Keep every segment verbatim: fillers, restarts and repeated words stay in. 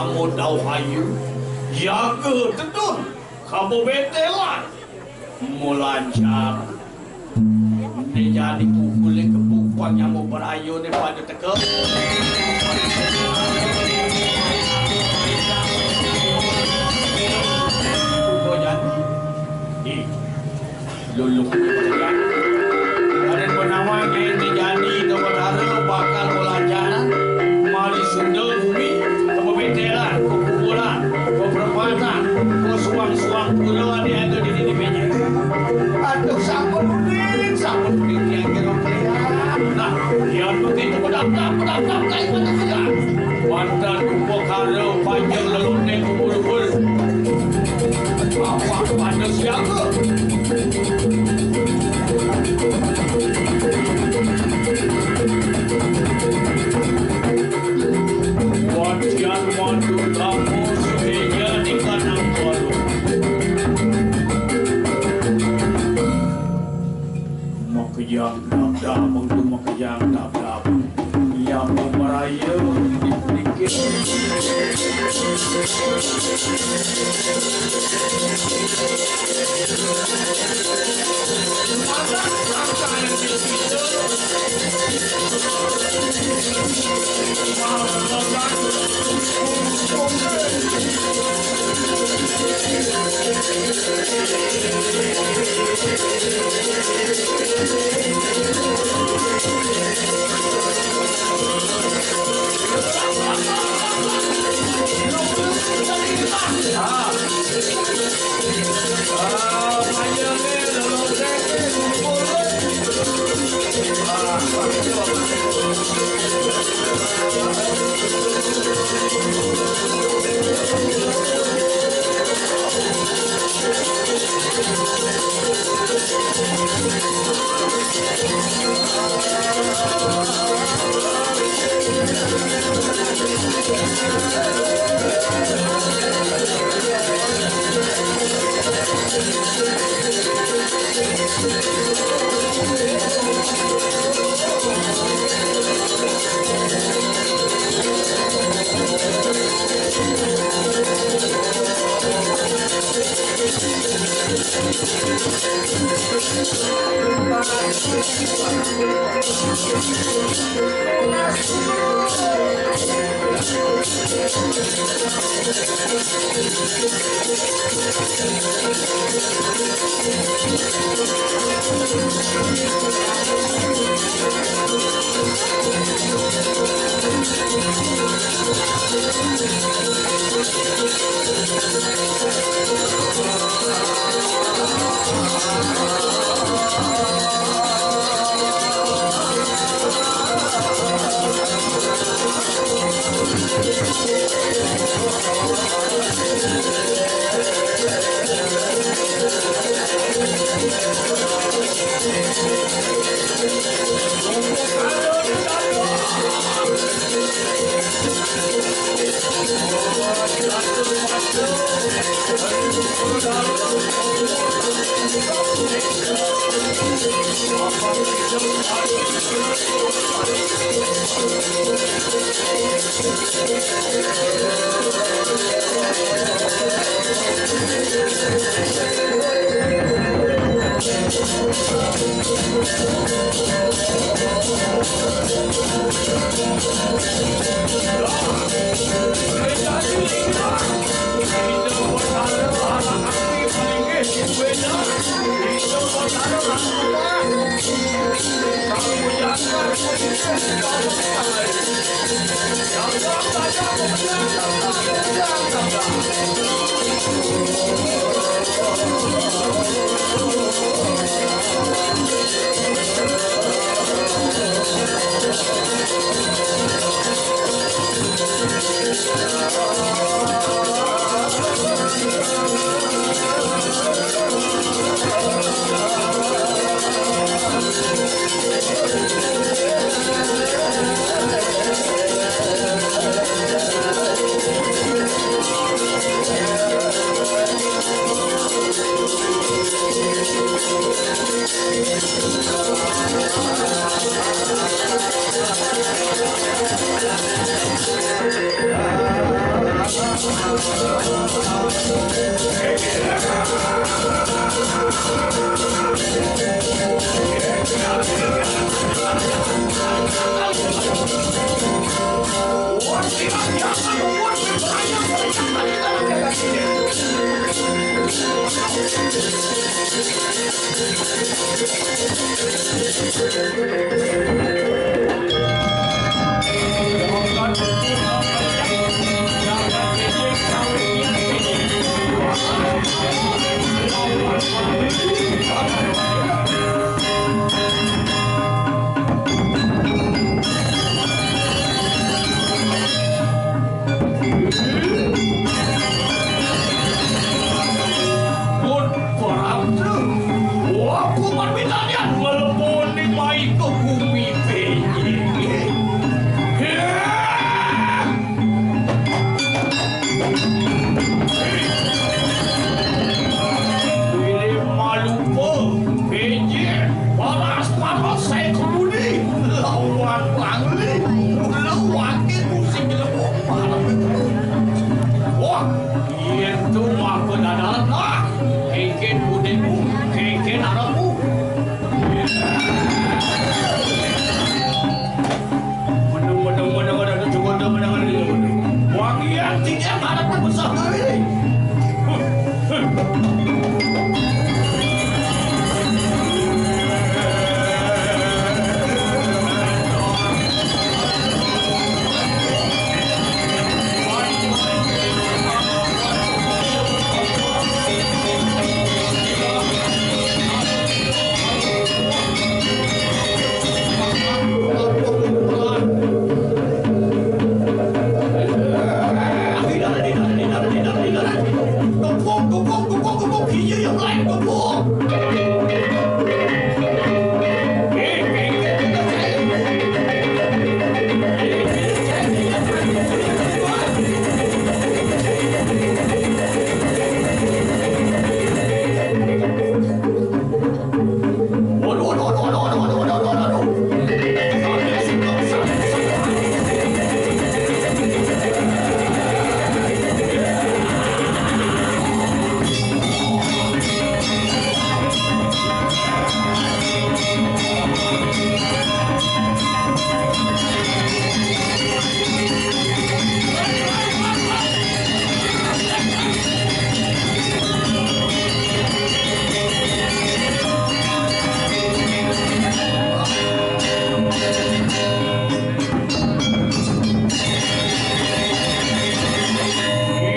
Modau hayu, jaga tedun, kaba betelan, mulancar. Enti jani pukul kepupang nyamuk berayu ni pada teka. Uga jani. Ih. Lulung. Raden Panawai nyen jani Dewatara bakal welajaran mari sunda bumi, kebebeteran, kekuburan, keperempatan, kesuang-suang pura adi ada di dini bini. Aduh, sampun unin, sampun unin yang kira Nah, yang begitu pedap-pedap, pedap-pedap, kain pada siang. Mantan rupa kara panjang lelune kumpul-kumpul. Awak pada siaga. Wajan madu kamu semeja di kandang baru. Makejang dap-dap, mengdu makejang dap-dap. Yang meraya dikit. Mun perang tu, wah, kuman minanya meleboni mai ke bumi Benyeng. Heh! Bilih malupa, Benyeng, paras-paras saya kemudi, lawan Bangli, mula wakil musim jelema. Wah, yén to maka dadalan, ah, kénkén budemu, kénkén arepmu. Menung, menung, menung, menung, cukup, menung, menung, menung. Wangian tinggi, arep besar ini.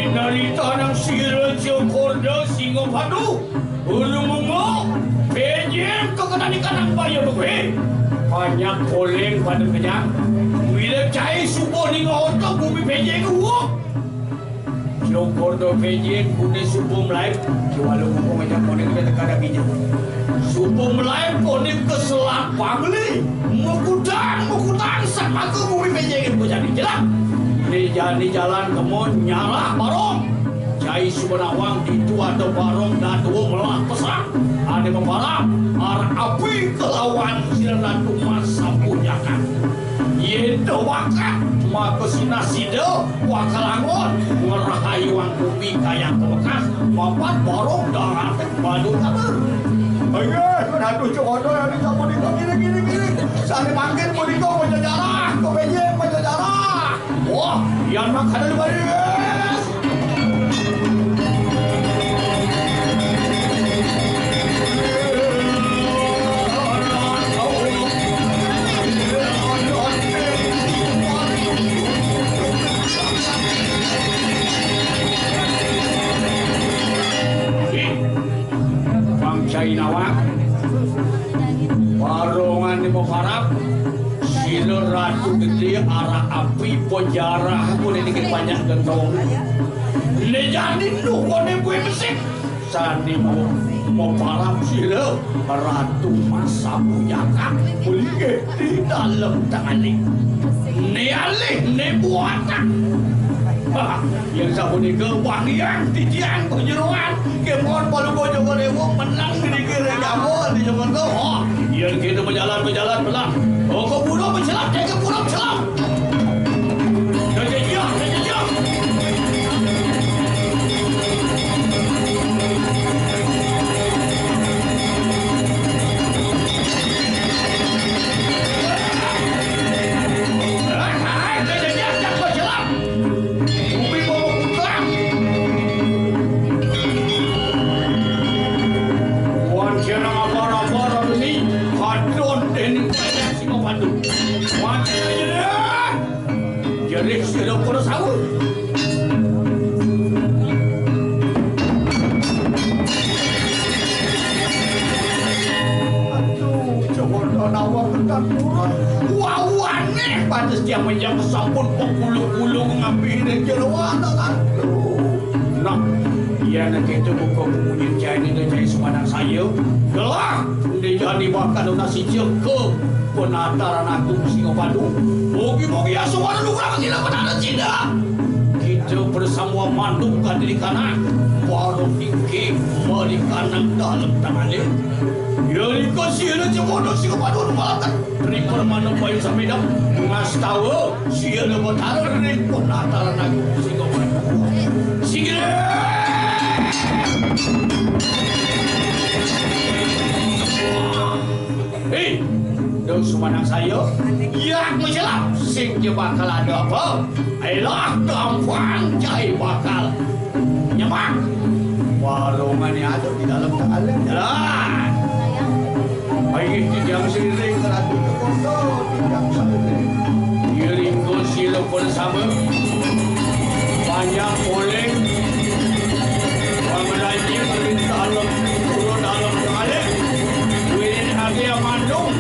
Inarita nang sira Jokorda Singapadu, ulu mungo, Benyeng kekenan ikan nang baya begué. Panjak poléng pada kenyang, mila cai suba ninga oto bumi Benyeng uwuh. Jokorda Benyeng kuné suba mlaib, juala buku ngajak koné kita kada bija. Suba mlaib koné keselak pangli, mukutang, mukutang, sang maka bumi Benyeng itu jadi jelak. Né jani jalan kemo nyalah barong. Cai suba nawang ditu ada barong dadua melah pesak. Ané maparab, arep api kelawan sira Ratu Mas Sampunyakan. Yén teu wakat, maka sinah sida wakalangon ngrahayuang bumi kayang temekas, mapan barong darat badung kabar. Ayo, Ratu Cokoto yang disampun itu gini, gini, gini. Sané mangkin punika majajarah, kebenying majajarah. Wah, yan mah kada dibaris. Bangsa Inawak, barongan di maparab, sila Ratu Gedé arah api, pejarah pun ini banyak gentong. Né jani duh koné kuwi mesik. Sané mau maparab sila Ratu Mas Sampunyakan melinggih di dalem tengahing. Né alih, né buatan. Yang sapunika wangian titiang panjenengan. Kemon Palungguh Jawa Déwa menang di kiri jamur di Jawa Tengah. Oh, yang kita berjalan, berjalan, berjalan. Oh, ke pura bercelap, ke pura bercelap. Jajajah, jajajah. Pantes tiang menjang sampun pepulung-pulung ngampih ring jeroan, aduh. Nah, yén kéto buka munyin cainé, cai Sumanang Saya. Gelah, enti jani bakal nunas ica ka Penataran Agung Singapadu. Mugi-mugi asuh anugrah Ida Betara Cina. Kita bersama mandung kadiri kanak, para tingkih mari kanak dalem tangané. Yalika sira cemana Singapadu numbalaken. Tri Permana Payun Samida, ngastawa, sira Betara ring Penataran Agung Singapadu. Singgih! Hei, Dong Sumanang Saya, yak macelap, sing ja bakal ada apa? Elah, gampang cai bakal nyemak. Warungané ada di dalam tangan. Jelas. Ayo, titiang sering, Ratu Cokor, titiang sering. Iring sila pun sama. Banyak poleng. Pamraji perintah alam, turun alam kali. Wirid Agia Mandung.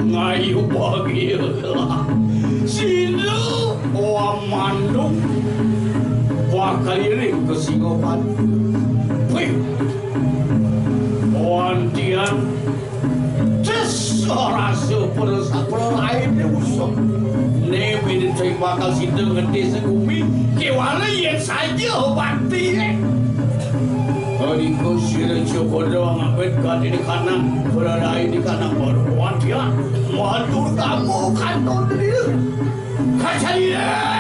Ngayu bagia. Sira Wamandung bakal iring ka Singapadu. Wih, wantian. Ces, rasa perasa perainé usep. Né bini cai bakal sida ngetis gumi, kéwala yén saja bakti, eh. Adika sira coba doang abet kati di kanan, beradai di kanan baru kuat ya. Matur kamu kantun diri. Kacalira.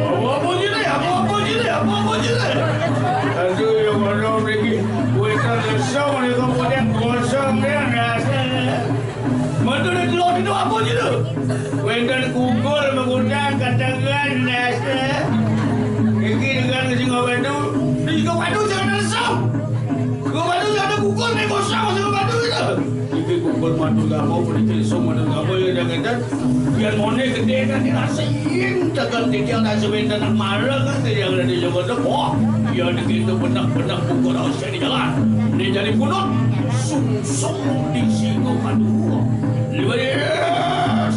Apa-apa je deh, apa-apa je deh, apa-apa je deh. Aduh, ya Allah, mriki. Wénten lesung nika, kemudian gosong ya, dasar. Mantu nek telur itu apa je tu? Wénten kukur mengundang katakan dasar. Iki dengan sing itu. Di Singapadu jangan lesung. Singapadu jangan kukur nek gosong Singapadu itu. Iki kumpul matur gama, puniki iso matur gama, ya, kadang-kadang. Yén moné gedé kan dirasa ing, tekan titiang rasa wénten nak marang kan titiang rada jaga tepuk. Ya, niki itu benak-benak buka rahasia di jalan. Ini jadi punut, sungsung di Singapadu. Liwat.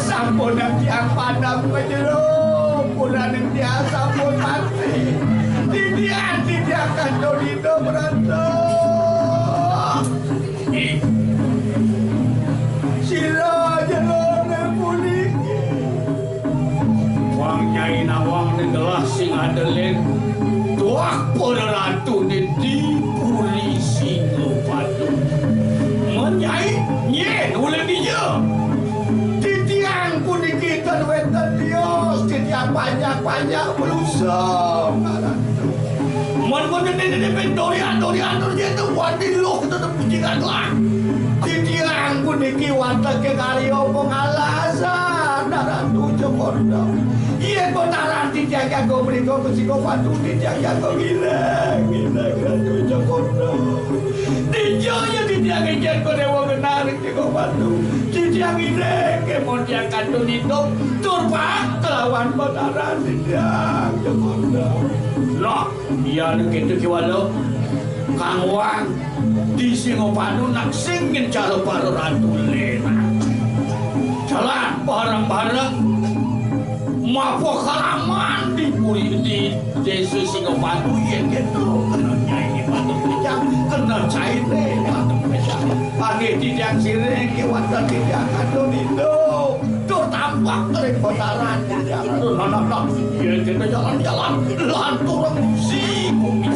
Sampun tiang padam ka jero, puraning tiang sampun mati. Titiang, titiang kantun idup, Ratu. Sira jeroné puniki. Wang Nyai Nawang ning gelah sing adelin. Tuah para ratuné di Puri Singapadu. Men Nyai, nyén ulun dija. Titiang puniki tan wénten tios, titiang panjak-panjak belusa. Mon, mon, dene, dene, ben dorian, dorian, dorian, tu wani luh, tu, tu, puji kagak. Titiang puniki wantah ke karya pengalasan, Ratu Jokondo. Iya, kotaran titiang jago mriko, kesiko patu titiang jago gila, gila, Ratu Jokondo. Dija ya titiang ngénjén Déwa Benar ing Singapadu. Titiang iring kémon tiang kantun idup tur paek kelawan Bataran titiang, Cokor. Nah, iya kéto kéwala Kang Wang di Singapadu nak sing ngencara para ratu lén. Jalan bareng-bareng mapakalaman di puri di Désa Singapadu, yén kéto kena Nyai Batu Kecang, kena cainé Batu Kecang. Panggih titiang siring kéwanten titiang kantun idup. Tur tampak ring Bataran titiang. Aduh, nah, nah, nah. Yén kéto jalan-jalan lanturang si bumi.